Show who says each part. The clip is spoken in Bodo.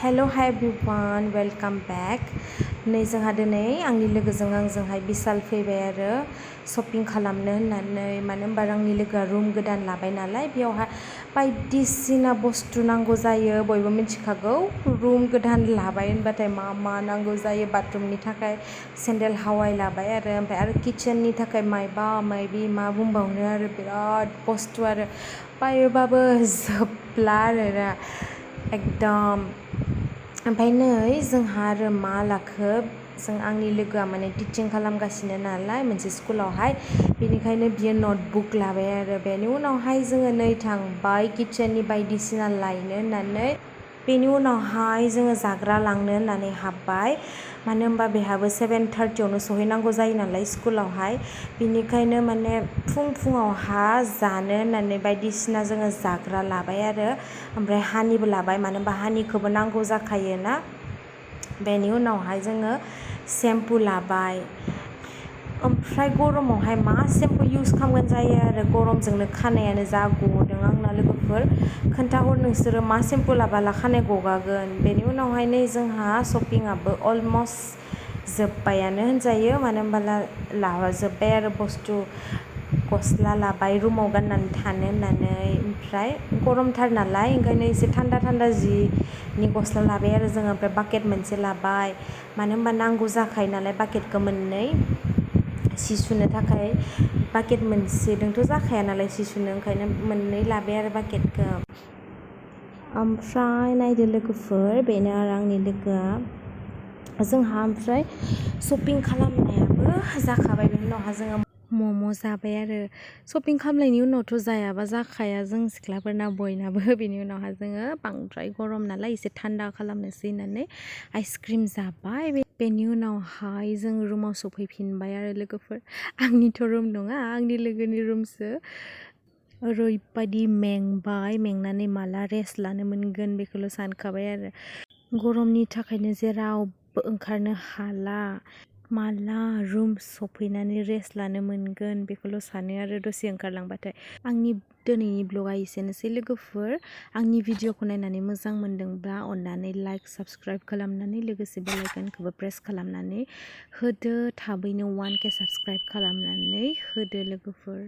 Speaker 1: Hello, hi everyone, welcome back. नै जोंहा दिनै आंनि लोगोजों आंजोंहाय बिसाल फैबाय आरो शपिं खालामनो होननानै मानो होनबा आंनि लोगोआ रुम गोदान लाबाय नालाय बेयावहाय बायदिसिना बुस्थु नांगौ जायो बयबो मिथिखागौ रुम गोदान लाबाय होनबाथाय मा नांगौ जायो बाथरुमनि थाखाय सेन्देल हावाय लाबाय आरो किचेननि थाखाय मायबा मायबि मा बुंबावनो आरो बिराद बुस्थु आरो बायोबाबो जोबला आरोना एकदम ओमफ्राय नै जोंहा आरो मा लाखो जों आंनि लोगोआ माने टिचिं खालामगासिनो नालाय मोनसे स्कुलावहाय बेनिखायनो बियो नटबुक लाबाय आरो बेनि उनावहाय जोङो नै थांबाय किचेननि बायदिसिना लायनो होननानै बेनि उनावहाय जोङो जाग्रा लांनो होननानै हाबबाय मानो होनबा बेहाबो 7:30आवनो सहैनांगौ जायो नालाय स्कुलावहाय बेनिखायनो माने फुङावहा जानो होननानै बायदिसिना जोङो जाग्रा लाबाय आरो ओमफ्राय हानिबो लाबाय मानो होनबा हानिखौबो नांगौ जाखायोना बेनि उनावहाय जोङो सेम्पु लाबाय ओमफ्राय गरमावहाय मा सेम्पु इउज खालामगोन जायो आरो गरमजोंनो खानायानो जा गदों आंना लोगोफोर खोन्थाहर नोंसोरो मा सेम्पु लाबाला खानाय गगागोन बेनि उनावहाय नै जोंहा शपिंआबो अलमस्ट जोब्बायानो होनजायो मानो होनबा लाजोब्बाय आरो बुस्थु गस्ला लाबाय रुमाव गाननानै थानो होननानै ओमफ्राय गरमथार नालाय ओंखायनो एसे थान्दा जिनि गस्ला लाबाय आरो जोङो ओमफ्राय बाकेट मोनसे लाबाय मानो होनबा नांगौ जाखायो नालाय बाकेटखौ मोननै सि सुनो थाखाय बाकेट मोनसेजोंथ' जाखाया नालाय सि सुनो ओंखायनो मोननै लाबाय आरो बाकेटखौ ओमफ्राय नायदो लोगोफोर बेनो आरो आंनि लोगोआ जोंहा ओमफ्राय शपिं खालामनायाबो जाखाबाय बेनि उनावहा जोङो मम' जाबाय आरो शपिं खालामनायनि उनावथ' जायाबा जाखाया जों सिख्लाफोरना बयनाबो बेनि उनावहा जोङो बांद्राय गरम नालाय एसे थान्दा खालामनोसै होननानै आइसक्रिम जाबाय बेनि उनावहाय जों रुमाव सफैफिनबाय आरो लोगोफोर आंनिथ' रुम नङा आंनि लोगोनि रुमसो ओरैबायदि मेंनानै माला रेस्ट लानो मोनगोन बेखौल' सानखाबाय आरो गरमनि थाखायनो जेरावबो ओंखारनो हाला माला रुम सफैनानै रेस्ट लानो मोनगोन बेखौल' सानो आरो दसे ओंखारलांबाथाय आंनि दिनैनि ब्लगा एसेनोसै लोगोफोर आंनि भिडिअखौ नायनानै मोजां मोनदोंब्ला अननानै लाइक साबस्क्राइब खालामनानै लोगोसे बेल आइकनखौबो प्रेस खालामनानै होदो थाबैनो 1K साबस्क्राइब खालामनानै होदो लोगोफोर